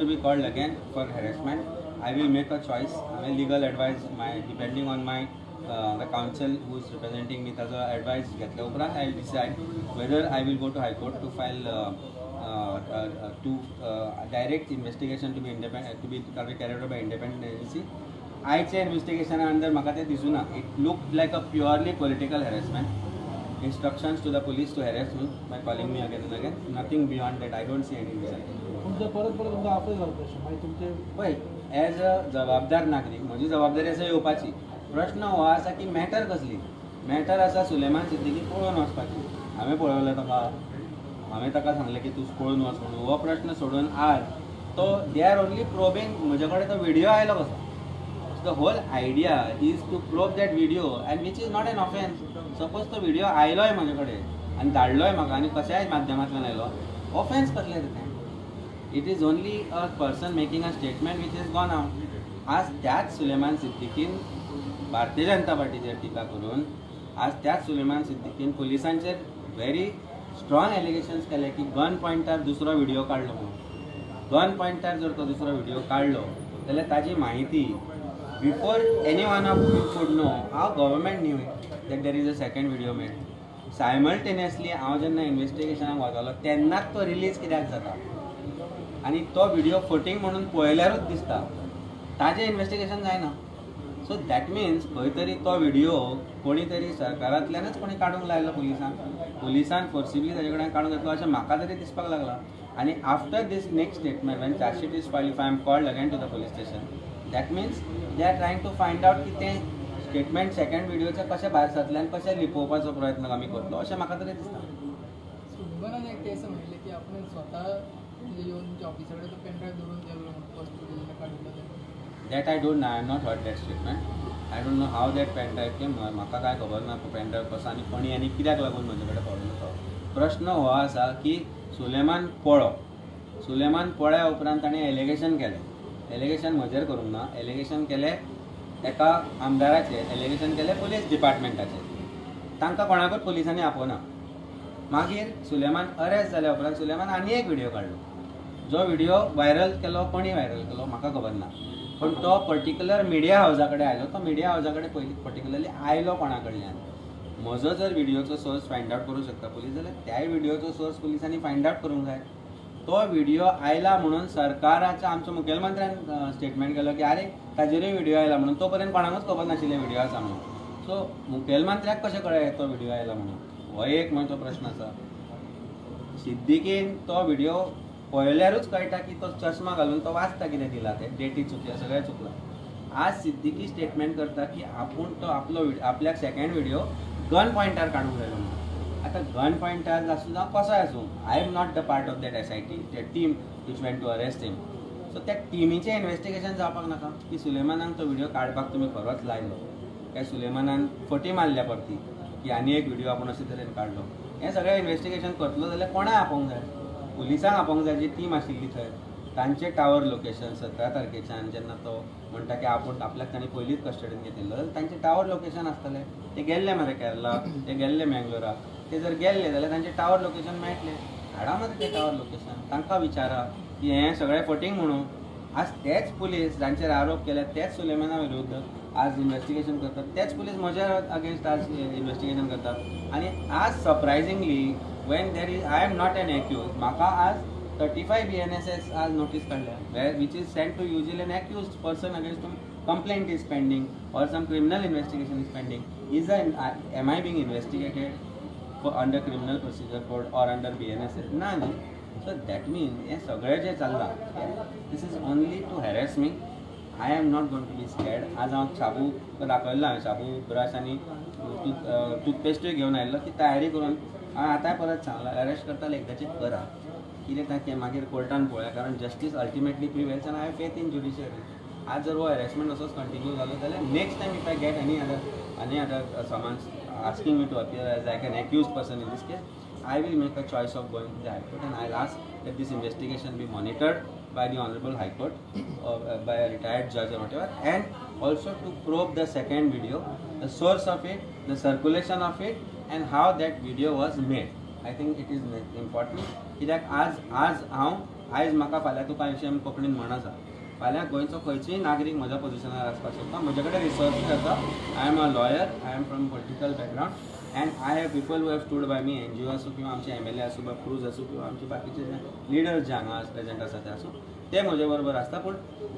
to be called again for harassment, I will make a choice. हांवें legal advice my depending on my the counsel who is representing me, ताजो advice घेतल्या उपरांत I will decide whether I will go to High Court to file to direct investigation to be independent, to be carried by independent agency. आयच्या इन्वेस्टिगेशना अंदर म्हाका तें दिसूना. It look like a purely political harassment, instructions to the police to harass me by calling me again and again. Nothing beyond that. I don't see any reason. तुमचे परत परत तुमकां आपय घालता अशें मागीर तुमचे पळय, एज अ जबाबदार नागरीक म्हजी जबाबदारी आसा येवपाची. प्रश्न हो आसा की मॅटर कसली? मॅटर आसा सुलेमान सिद्दीकी पळोवन वचपाची. हांवें पळयलो ताका, हांवें ताका सांगलें की तूं पळोवन वच म्हणून. हो प्रश्न सोडून आज तो they are only probing म्हजे कडेन तो व्हिडियो आयलो कसो. The whole idea is to probe that video, and which is not an offence. Suppose तो व्हिडिओ आयलोय म्हजे कडेन आनी धाडलोय म्हाका आनी कशाय माध्यमांतल्यान आयलो, ऑफेन्स कसलें तें? It is only a person making a statement which is gone out. आज त्याच सुलेमान सिद्दीकीन भारतीय जनता पार्टीचेर टिका करून, आज त्याच सुलेमान सिद्दीकीन पुलिसांचेर व्हेरी स्ट्रॉंग एलिगेशन्स केले की गन पॉयंटार दुसरो व्हिडिओ काडलो म्हणून. गन पॉयंटार जर तो दुसरो व्हिडिओ काडलो जाल्यार ताजी म्हायती before any one of you could know, how government knew that there is a second video made? Simultaneously हांव जेन्ना इन्वेस्टिगेशनाक वतालो तेन्नाच तो रिलीज कित्याक जाता आनी तो व्हिडिओ फटींग म्हणून पळयल्यारूच दिसता, ताजें इन्वेस्टिगेशन जायना. सो that means खंय तरी तो व्हिडिओ कोणी तरी सरकारांतल्यानच कोणी काडूंक लायलो पुलिसान, पुलिसान फोर्सिबली ताजे कडेन काडून घेतलो अशें म्हाका तरी दिसपाक लागलां. आनी after this next statement, when chargesheet is filed, if I am called again to the police station, that means they are trying to find out की तें स्टेटमेंट सेकंड व्हिडिओचें कशें भायर सरतलें आनी कशें लिपोवपाचो प्रयत्न आमी करतलो अशें म्हाका तरी दिसता. सुलेमानान एक तें म्हणलें की आपण स्वता येवन तुमच्या ऑफिसा कडेन तो पेनड्रायव्ह दवरून गेलो म्हणून फर्स्ट व्हिडिओ काडिल्लो तें. That I don't know. I have not heard that statement. I don't know how that pen drive came. म्हाका कांय खबर ना पेन ड्रायव्ह कसो आनी कोणी आनी कित्याक लागून म्हजे कडेन पावलो तो. प्रश्न हो आसा की सुलेमान पळो, सुलेमान पळ्या उपरांत ताणें एलिगेशन केलें. एलिगेशन म्हजेर करूंक ना, एलिगेशन केलें एका आमदाराचेर, एलिगेशन केलें पुलीस डिपार्टमेंटाचेर. तांकां कोणाकूच पुलिसांनी आपोवना. मागीर सुलेमान अरेस्ट जाल्या उपरांत सुलेमान आनी एक व्हिडिओ काडलो, जो व्हिडिओ व्हायरल केलो. कोणी व्हायरल केलो म्हाका खबर ना, पण तो पर्टिक्युलर मिडिया हावजा कडेन आयलो. तो मिडिया हावजा कडेन पयलीं पर्टिक्युलरली आयलो कोणा कडल्यान? म्हजो जर व्हिडिओचो सोर्स फायंड आवट करूंक शकता पुलीस जाल्यार त्याय व्हिडिओचो सोर्स पुलिसांनी फायंड आवट करूंक जाय. तो व्हिडिओ आयला म्हणून सरकाराच्या आमच्या मुखेलमंत्र्यान स्टेटमेंट केलो की आरे ताजेरूय व्हिडिओ आयला म्हणून. तो पर्यंत कोणाकूच खबर नाशिल्लें व्हिडिओ आसा म्हणून. सो मुखेलमंत्र्याक कशें कळ्ळें तो व्हिडिओ आयला म्हणून, हो एक म्हजो प्रश्न आसा. सिद्दीकीन तो व्हिडिओ पळयल्यारूच कळटा की तो चश्मा घालून तो वाचता कितें दिला तें, डेटी चुकल्या, सगळें चुकलां. आज सिद्दीकी स्टेटमेंट करता की आपूण तो आपलो आपल्याक सेकंड व्हिडिओ गन पॉयंटार काडूंक जाय म्हणून. आतां गन पॉयंटार आसूं जावं कसोय आसूं, I am not the part of that SIT, that team which went to arrest him. So त्या टिमीचें इन्वेस्टिगेशन जावपाक नाका की सुलेमानाक तो व्हिडिओ काडपाक तुमी खरोच लायलो काय सुलेमानान फटी मारल्या परती की आनी एक व्हिडिओ आपूण अशे तरेन काडलो. हें सगळें इन्वेस्टिगेशन करतलो जाल्यार कोणाक आपोवंक जाय? पुलिसांक आपोवंक जाय, जी टीम आशिल्ली थंय. तांचें टावर लोकेशन 17 तारखेच्यान जेन्ना तो म्हणटा की आपूण आपल्याक तांणी पयलींच कस्टडीन घेतिल्लो, तांचें टावर लोकेशन आसतलें. ते गेल्ले मरे केरला, ते गेल्ले मँगलोराक, ते जर गेल्ले जाल्यार तांचें टावर लोकेशन मेळटलें. हाडा मरे तें टावर लोकेशन, तांकां विचारा की हें सगळें फटींग म्हणून. आज तेच पुलीस जांचेर आरोप केल्या तेच सुलेमाना विरुद्ध आज इन्वेस्टिगेशन करतात, तेच पुलीस म्हज्या अगेन्स्ट आज इन्वेस्टिगेशन करतात. आनी आज surprisingly when there is, I am not an accused, म्हाका आज 35 BNSS आज नोटीस काडल्या, which is sent to usually an accused person against whom complaint is pending or some criminal investigation is pending. Is am I being investigated for under criminal procedure code or under BNSS? ना न्ही. So that means हें सगळें जें चल्लां, this is only to harass me. I am not going to be scared. आज हांव शाबू दाखयल्लो, हांवें शाबू ब्रश आनी टूथपेस्टूय घेवन आयिल्लो की तयारी करून. हांवें आतांय परत सांगलां, अरेस्ट करता एकदाचें करा, कितें तें मागीर कोर्टान पळोवया, कारण justice ultimately prevails and I have faith in judiciary. आज जर हो हॅरेसमेंट असोच कंटिन्यू जालो जाल्यार next time if I get any other summons asking me to appear as like an accused person in this case, I will make a choice of going to the High Court and I will ask that this investigation be monitored by the Honorable High Court or by a retired judge or whatever, and also to probe the second video, the source of it, the circulation of it, and how that video was made. I think it is important. कित्याक आज आज हांव आयज म्हाका फाल्यां तुका अशें आमी कोंकणीन म्हण आसा. फाल्यां गोंयचो खंयचोय नागरीक म्हज्या पोजिशनार आसपाक शकता. म्हजे कडेन रिसोर्सीस आसा. I am a lawyer, I am from political background and I have people who have stood by me. NGO आसूं किंवा आमचे MLA आसूं, बाब क्रूज आसूं किंवा आमचे बाकीचे जे लिडर्स जे हांगा प्रेजेंट आसा ते आसूं, ते म्हजे बरोबर आसता. पूण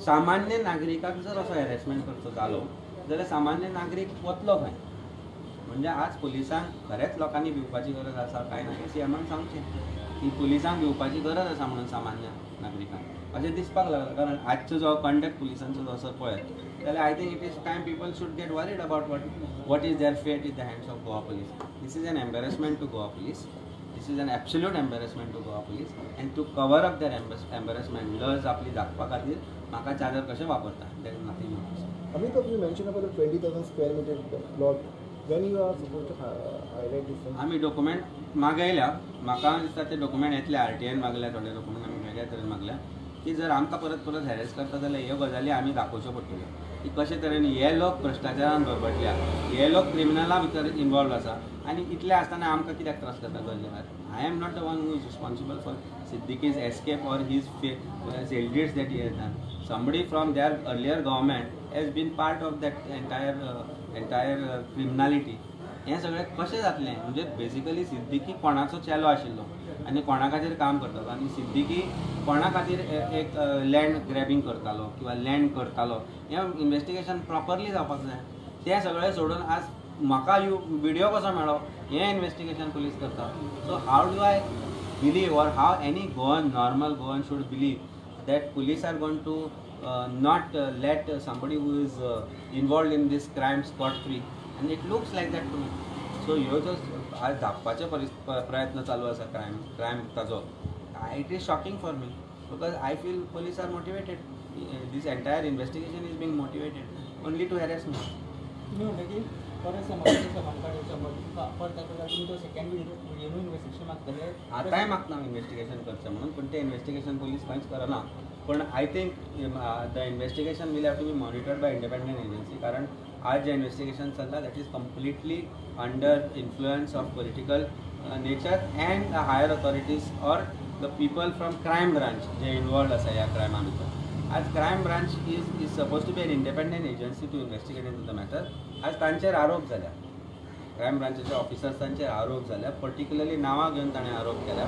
सामान्य नागरिकाक जर असो हॅरेसमेंट करचो जालो जाल्यार सामान्य नागरीक वतलो खंय? म्हणजे आज पुलिसांक खरेंच लोकांनी भिवपाची गरज आसा काय ना हें सीएमान सांगचें की पुलिसांक भिवपाची गरज आसा म्हणून सामान्य नागरिकांक अशें दिसपाक लागलां. कारण आजचो जो कंडक्ट पुलिसांचो जो असो पळयत जाल्यार I think it is time people should get worried about what is their fate in the hands of Goa police. This is an embarrassment to Goa police. This is an absolute embarrassment to Goa police and to cover up their embarrassment, लज आपली दाखोवपा खातीर म्हाका चादर कशें वापरता. There is nothing more. Amitabh, you mentioned about the 20,000 square meter plot. When you are supposed to highlight this thing? आमी document मागयल्या. म्हाका दिसता ते डॉक्युमेंट येतले. RTN मागल्या, थोडे डॉक्युमेंट आमी वेगळ्या तरेन मागल्या की जर आमकां परत परत हॅरेस करता जाल्यार ह्यो गजाली आमी दाखोवच्यो पडटल्यो की कशे तरेन हे लोक भ्रश्टाचारान भरपटल्या, हे लोक क्रिमिनला भितर इनवॉल्व आसा आनी इतले आसतना आमकां कित्याक त्रास करता गरजे. I am not the one who is responsible for Siddiqui's escape or his ill deeds that he has done. Somebody from their earlier government has been part of that entire criminality. हें सगळें कशें जातलें? म्हणजे basically Siddiqui कोणाचो चेलो आशिल्लो आनी कोणा खातीर काम करतालो आनी सिद्दीकी कोणा खातीर एक लँड ग्रॅबिंग करतालो किंवा लँड करतालो हें इन्वेस्टिगेशन प्रॉपरली जावपाक जाय. तें सगळें सोडून आज म्हाका you video कसो मेळ्ळो हें इन्वेस्टिगेशन पुलीस करता. So how do I believe or how any Goan, normal Goan should believe that police are going to not let somebody who is involved in this crime scot free? And it looks like that to me. So ह्यो जो आज धापपाचे प्रयत्न चालू आसा crime ताजो, it is shocking for me because I feel police are motivated. This entire investigation is being motivated only to harass me. तुमी म्हणटा की परत परत तुमी तो सेकंड व्हिडियो इन्वेस्टिगेशन मागतले? आतांय मागता इन्वेस्टिगेशन करचें म्हणून, पूण तें इन्वेस्टिगेशन पुलीस खंयच करना. पूण I think the investigation will have to be monitored by independent agency. कारण आज जें इन्वेस्टिगेशन चल्लां that is completely under influence of political nature and the higher authorities or the people from crime branch J involved आसा ह्या क्रायमा भितर. आज crime branch is suppose to be an independent agency to investigate into the matter. आज तांचेर आरोप जाल्या, crime ब्रांचीचे ऑफिसर्सांचेर आरोप जाल्या, पर्टिक्युलरली नांवां घेवन ताणें आरोप केल्या.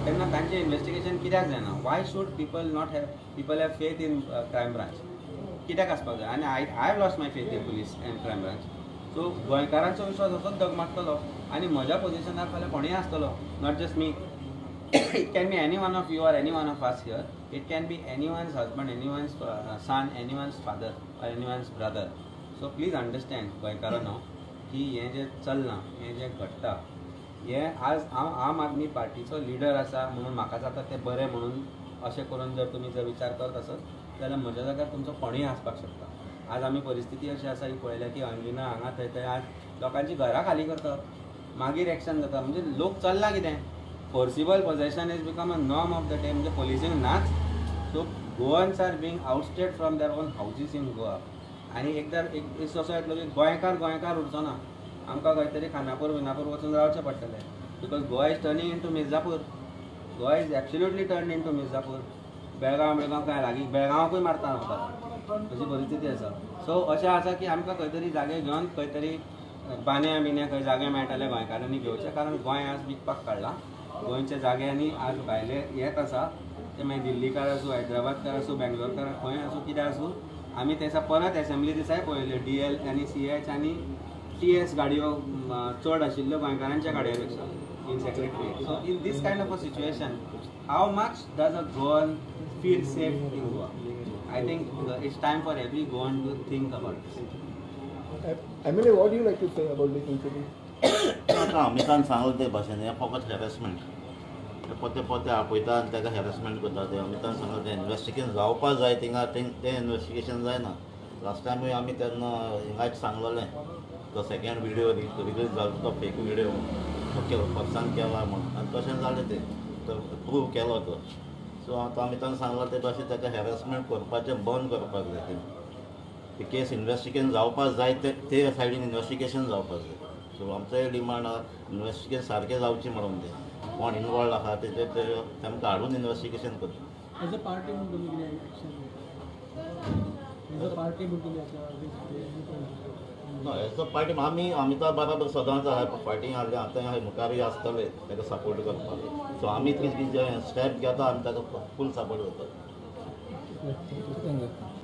तेन्ना तांचें इन्वेस्टिगेशन कित्याक जायना? Why should people not have people have faith in crime branch? कित्याक आसपाक जाय? आनी I have lost my faith in police and crime branch. So गोंयकारांचो विश्वास असोच डगमगतलो आनी म्हज्या पोजिशनार फाल्यां कोणूय आसतलो, not just me. It can be any one of you or any one of us here. It can be anyone's husband, anyone's son, anyone's father or anyone's brother. So please understand गोंयकारांनो की हें जें चल्लां, हें जें घडटा, हें आज हांव आम आदमी पार्टीचो लिडर आसा म्हणून म्हाका जाता तें बरें म्हणून अशें करून जर तुमी जर विचार करत आसत जाल्यार म्हज्या जाग्यार तुमचो कोणूय आसपाक शकता. आज आमी परिस्थिती अशी आसा की पळयल्या की अंजुना हांगा थंय थंय आज लोकांची घरां खाली करतात, मागीर एक्शन जाता. म्हणजे लोक चल्ला कितें, forcible possession is become a norm of the day. म्हणजे पोलिसींग नाच. So Goans are being ousted from their own houses in Goa. आनी एकदां एक दीस असो येतलो की गोंयकार गोंयकार उरचो ना, आमकां खंय तरी खानापूर विनापूर वचून रावचें पडटलें. Because Goa is turning into Mirzapur. Goa is absolutely turn into Mirzapur. Belgaum Belgaum काय लागीं बेळगांवाकूय मारता आमकां, अशी परिस्थिती आसा. सो अशें आसा की आमकां खंय तरी जागे घेवन खंय तरी बान्या बिन्या खंय जागे मेळटाले गोंयकारांनी घेवचे, कारण गोंय आज विकपाक काडलां. गोंयच्या जाग्यांनी आज भायले येत आसा, ते मागीर दिल्लीकार आसूं, हैदराबादकार आसूं, बेंगलोरकार खंय आसूं, कितें आसूं. आमी ते दिसा परत एसेंब्ली दिसाय पळयल्यो DL आनी CH आनी TS गाडयो चड आशिल्ल्यो गोंयकारांच्या गाडयो पेक्षा in secretariat. So in this kind of a situation how much does a Goan feel safe in Goa? I think it's time for every Goan to think about this. MLA, what do you like to say about this incident? आतां अमितान सांगलें ते भाशेन हें फकत harassment, ते पोते पोते आपयता आनी ताका हॅरेसमेंट करता. ते अमितान सांगलें तें इन्वेस्टिगेशन जावपा जाय, थिंगा तें इन्वेस्टिगेशन जायना. लास्ट टायमूय आमी तेन्ना हिंगाच सांगलेलें तो सेकेंड विडियो रिलीज जालो तो फेक विडियो तो केलो पक्षान केला म्हूण, आनी तशें जालें तें, तो प्रूव केलो तो. सो आतां अमितान सांगलां ते भाशेन ताका हॅरेसमेंट करपाचें बंद करपाक जाय. तें केस इन्वेस्टिगेशन जावपाक जाय, ते सायडीन इन्वेस्टिगेशन जावपाक जाय. सो आमचोय डिमांड आहा इन्वेस्टिगेशन सारकें जावचें म्हणून, तें कोण इनवॉल्व आहा तेजेर तांकां हाडून इन्वेस्टिगेशन करचें. एज अ पार्टी म्हणून तुमी कितें एक्शन घेता? एज अ पार्टी म्हणून तुमी आतां ना, एज अ पार्टी आमी अमिता बराबर सदांच आहाय, फाटीं आहले, आतांय आहाय, मुखारूय आसतले ताका सपोर्ट करपाक. सो आमी कितें स्टेप घेता, आमी ताका फूल सपोर्ट करता. Thank you.